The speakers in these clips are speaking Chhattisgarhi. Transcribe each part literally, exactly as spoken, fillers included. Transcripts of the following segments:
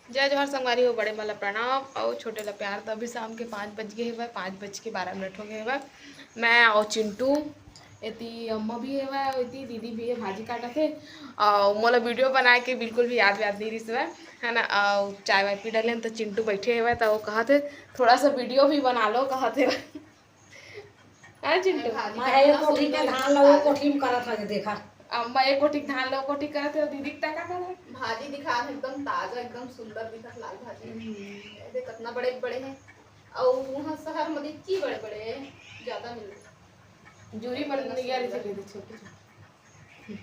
जय जोहार संगवारी हो, बड़े मन ला प्रणाम अउ छोटे ला प्यार। तो अभी शाम के पाँच बज गे हवय, पाँच बज के बारह मिनट हो गे हवय। मैं अउ चिंटू, एती अम्मा भी हवय, एती दीदी भी हे, भाजी काटत हे। अउ मोला वीडियो बनाए के बिल्कुल भी याद वाद नहीं रिहिस हवय, है ना। अउ चाय वाय पी डलेन, तो चिंटू बैठे हवय, तो वो कहत हे, "थोड़ा सा वीडियो भी बना लो," कहत हे। हाँ चिंटू। भाजी मैं काटना ये कोठी के सुंदर धान ला वो ताजा। कोठी में करत हवे, देखा। अम्मा ये कोठी के धान ला वो कोठी करत हे, दीदी के तका करत हे। भाजी दिखा एकदम ताजा, एकदम सुंदर दिखत लाल भाजी। हम्म। ये देख कितना बड़े बड़े हैं। अउ वहाँ शहर में देखी बड़े बड़े हैं, ज्यादा मिलते। जूरी मन नियर से दे दे छोटे छोटे।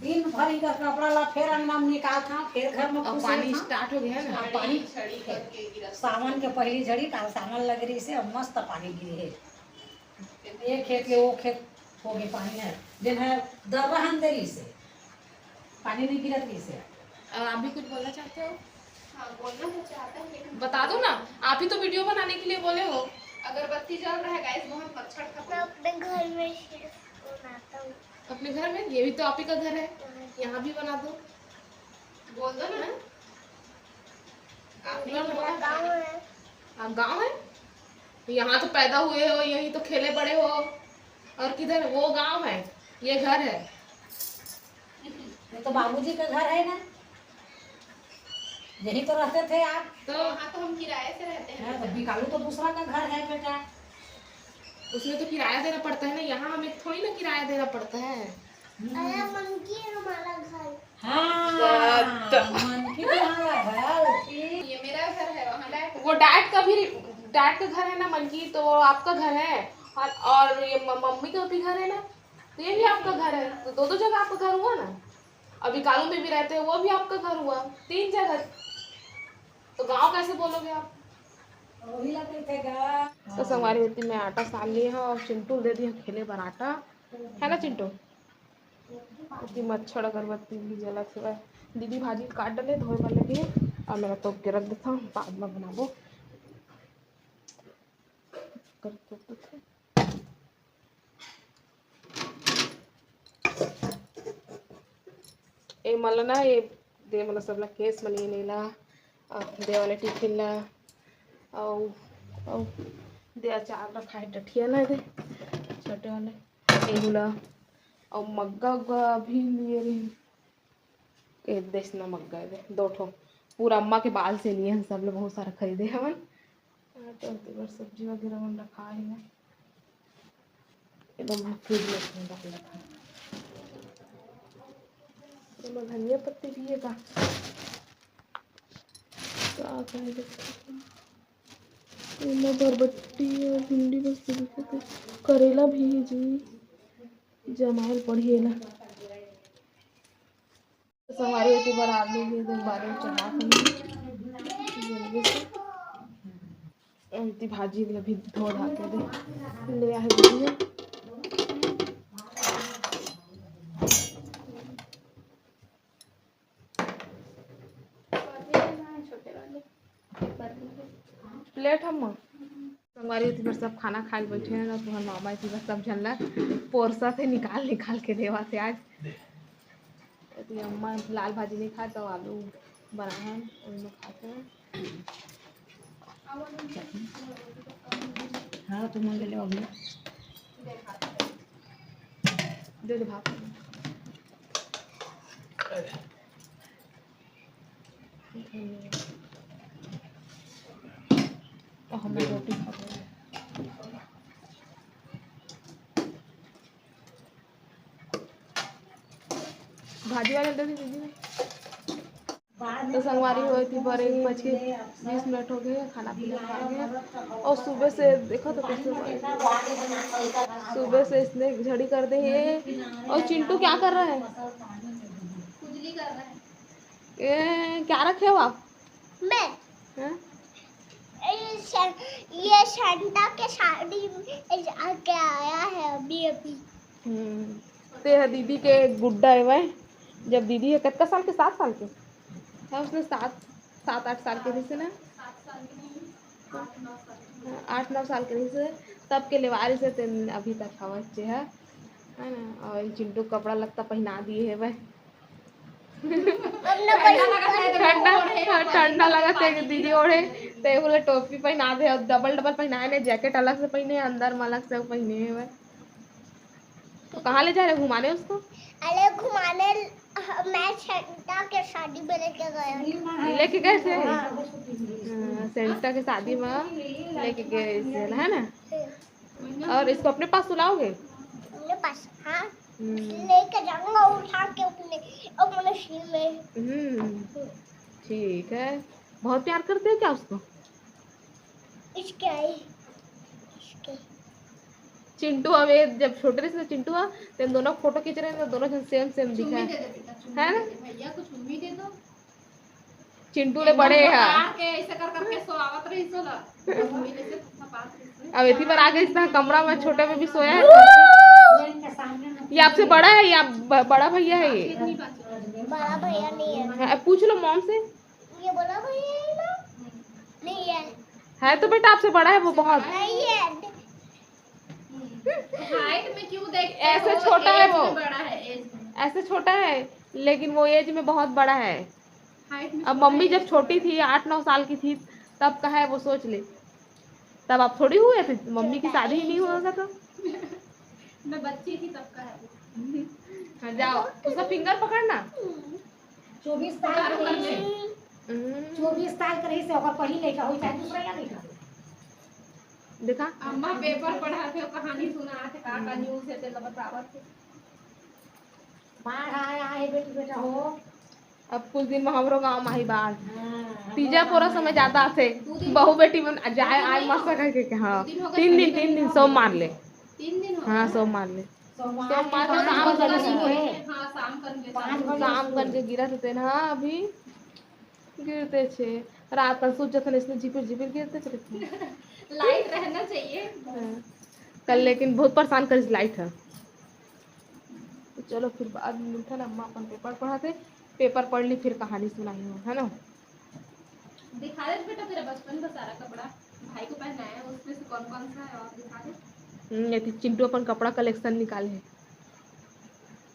दिन भर इधर कपड़ा ला फेर अंगना में निकालथन, फेर घर में अब पानी घुसेरथन। स्टार्ट हो गया है ना। अब पानी छड़ी करके गिरा। सावन के पहली झड़ी, काल सावन लग रही से, अब मस्त पानी गिरी है। ये खेत के वो खेत हो गए पानी है, जिन है दर्रा हम दे रही से, पानी नहीं गिरत रही से। और आप भी कुछ बोलना चाहते हो? हाँ, बोलना तो चाहता हूँ, लेकिन बता दो ना, आप ही तो वीडियो बनाने के लिए बोले हो। अगरबत्ती जल रहा है गाइस, बहुत मच्छर खा। मैं अपने घर में बनाता हूँ। अपने घर में? ये भी तो आप ही का घर है, हाँ। यहाँ भी बना दो। बोल दो ना। हाँ? आप ही तो बोला गाँव है। हाँ, गाँव है। तो यहाँ तो पैदा हुए हो, यहीं तो खेले बड़े हो। और किधर? वो गाँव है, ये घर है। ये तो बाबूजी का घर है ना, यही तो रहते थे आप। तो वहाँ तो हम किराए से रहते हैं। हाँ, तो बिकालू तो दूसरा का घर है बेटा। उसमें तो किराया देना पड़ता है ना, यहाँ हमें थोड़ी ना किराया देना पड़ता है। अरे, मनकी है हमारा घर। हाँ, तो मनकी तुम्हारा घर थी। ये मेरा घर है, वहाँ डैड। वो डैड का भी, डैड का घर है ना मनकी, तो वो आपका घर है। और, और ये म-, मम्मी का भी घर है ना, तो ये भी आपका घर है। तो दो दो जगह आपका घर हुआ ना। अभी कालू में भी रहते हैं, वो भी आपका घर हुआ, तीन जगह। तो गाँव कैसे बोलोगे आप? वही ला कहिथे गा। तो संगवारी होती, मैं आटा सान लिए हूँ और चिंटू ल दे दिया खेले बर आटा, है ना चिंटू? अति मच्छर अगरबत्ती भी जलत हवय। दीदी भाजी काट डले, धोए बर लगे, और मेरा तोप के रख देता हूँ, बाद में बनाबो। कर तोप देते। ए मन ल ना, ए दे मन ल सबला केस मन ये नेला, अउ दे वाले टिफिन ला, अउ, अउ दे अचार रखा है डठिया ना दे, छोटे वाले, एहू ला, अउ मग्गा उग्गा भी लिए रही, ए देस ना मग्गा दे, दो ठो, पूरा अम्मा के बाल से लिए हैं, सब लोग बहुत सारा खरीदे हवन। हाँ, तो ओकर बर सब्जी वगैरह मन रखा हे ना। एकदम फ्रिज में ठंडा रखा। एमा धनिया पत्ती भी हे का? का का हे देखो। एमा बरबट्टी अउ भिंडी बस दिखत हे। करेला भी हे जी। जमाए ल पड़ही एला। संगवारी एती बर आलू भी दे बारे चढ़ा के जल्दी से। एती भाजी ल भी धो धा के दे ले आहे दीदी। प्लेट हम संगवारी एती बर सब खाना खाए ल बैठे हैं ना, तुम्हार मामा एती बर सब झन ला पोरसा से निकाल निकाल के देवा से आज। एती अम्मा लाल भाजी नहीं खाए तो आलू बनाए हैं, ओही में खाते हैं। हाँ, तो मन ले लो अभी। दे दे भात। तो हम लोग रोटी खा रहे हैं। भाजी वाले दे दे दीदी। तो संगवारी हो एती बर एक बज के बीस मिनट हो गए, खाना पीना खा के। और सुबह से देखो तो कैसे हुआ है। सुबह से इसने झड़ी कर दे है। और चिंटू क्या कर रहा है? खुजली कर रहा है। ए, क्या रखे हो आप? मैं? हैं? ये स-, ये सांता के साड़ी में जाके आया है अभी अभी। हम्म, ते ह दीदी के गुड्डा है वह। जब दीदी है कतका साल के? सात साल के? हाँ, उसने सात, सात आठ साल के रहिसे ना। हाँ, आठ नौ साल के रहिसे, तब के लेवा रहिसे, तेन अभी तक हवय जे ह, है ना। और चिंटू कपड़ा लत्ता पहना दिए है वह। अपना पैसा ठंडा, हाँ, ठंडा लगत हे, दीदी ओढ़े, तो ये बोले टोपी पहना दे, और डबल डबल पहनाए ने, जैकेट अलग से पहने, अंदर में अलग से पहने हुए। तो कहाँ ले जा रहे, घुमाने उसको? अरे घुमाने ल-, मैं सेंटा के शादी में लेके गया था। लेके गए थे? हाँ। हाँ, सेंटा के शादी में लेके गए थे, है ना? हम्म। और इसको अपने पास सुलाओगे? अपने पास, हाँ। हम्म। लेके जाऊंगा उठा के अपने, अपने सीने में। हम्म, ठीक है। बहुत प्यार करते हो क्या उसको? इसके आई, इसके। चिंटू, अब ये जब छोटे रहे ना चिंटू, हाँ, तो इन दोनों फोटो खींच रहे हैं, तो दोनों जन सेम सेम दिखा चुम्मी है। दे दे बेटा, चुम्मी है ना? दे दे भैया, कुछ चुम्मी दे दो। चिंटू ले बड़े हैं। ऐसे कर करके सोआवत रही सोला। अब इतनी बार आ गई इस तरह कमरा में, छोटे में भी सोया है। ये आपसे बड़ा है या ब-, बड़ा भैया है ये? बड़ा भैया नहीं है। हाँ, पूछ लो मॉम से। ये बड़ा भैया है ना? नहीं है। है तो बेटा आपसे बड़ा है वो बहुत। नहीं है। हाइट में क्यों देखते ऐसे हो? छोटा है वो। बड़ा है, एज में। ऐसे छोटा है, लेकिन वो एज में बहुत बड़ा है। हाइट में अब छोटा मम्मी है, जब एज छोटी थी, आठ नौ साल की थी, तब का है वो, सोच ले। तब आप थोड़ी हुए थे, मम्मी की शादी ही नहीं हुआ होगा तो। मैं बच्ची थी तब का है। हाँ, जाओ, उसका फिंगर पकड़ना। चौबीस साल के रही से, हम्म। चौबीस साल के रही से ओकर पहली लड़का हो, चाहे दूसरा या लड़का हो। देखा? अम्मा पेपर पढ़ा थे, कहानी सुना थे, का का न्यूज़ है, तेला बतावत थे। बाढ़ आया है बेटी बेटा हो। अब कुछ दिन में हमरो गांव में ही बाढ़। हाँ, तीजा पोरा समय ज्यादा आथे। बहू बेटी मन जाए आए मसा करके के, हाँ। तीन दिन, तीन दिन, सोमवार ले। तीन दिन हो हाँ, सोमवार ले। सोमवार को शाम कर ले। हाँ, शाम कर ले। शाम कर के गिरत हे तेन, हाँ, अभी गिरते छे। रात का सूत जथन इसने झिपिर झिपिर गिरते छे। लाइट रहना चाहिए। हाँ। कल लेकिन बहुत परेशान करिस लाइट ह। तो चलो फिर बाद में मिलथन, अम्मा अपन पेपर पढ़ाथे, पेपर पढ़ ली फिर कहानी सुनाही हो, है ना? दिखा दे बेटा तेरा बचपन का सारा कपड़ा, भाई को पहनाया है, उसमें से कौन कौन सा है और दिखा दे। हम्म, ये थी चिंटू अपन कपड़ा कलेक्शन निकाले है।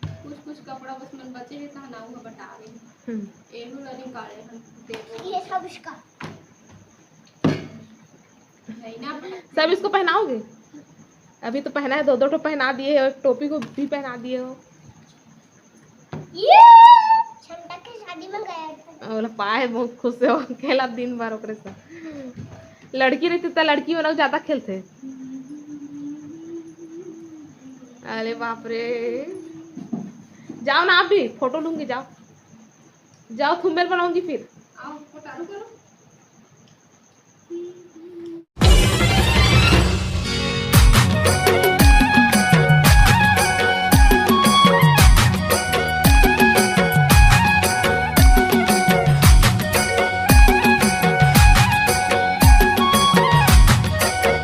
कुछ कुछ कपड़ा बस मन बचे है, कहाँ ना हुआ बता रही। हम्म। एहू ला निकाले हम देबो। ये सब इसका। नहीं ना। सब इसको पहनाओगे? अभी तो पहना है, दो दो ठो पहना दिए हो, एक टोपी को भी पहना दिए हो। ये छंटा के शादी में गया था। ओला पाए बहुत खुश हो, खेला दिन भर ओकरे साथ। लड़की रहती तो लड़की मन ज्यादा खेलते। अरे बाप रे, जाओ ना आप भी, फोटो लूंगी, जाओ, जाओ, थुम्बेल बनाऊंगी फिर। आओ।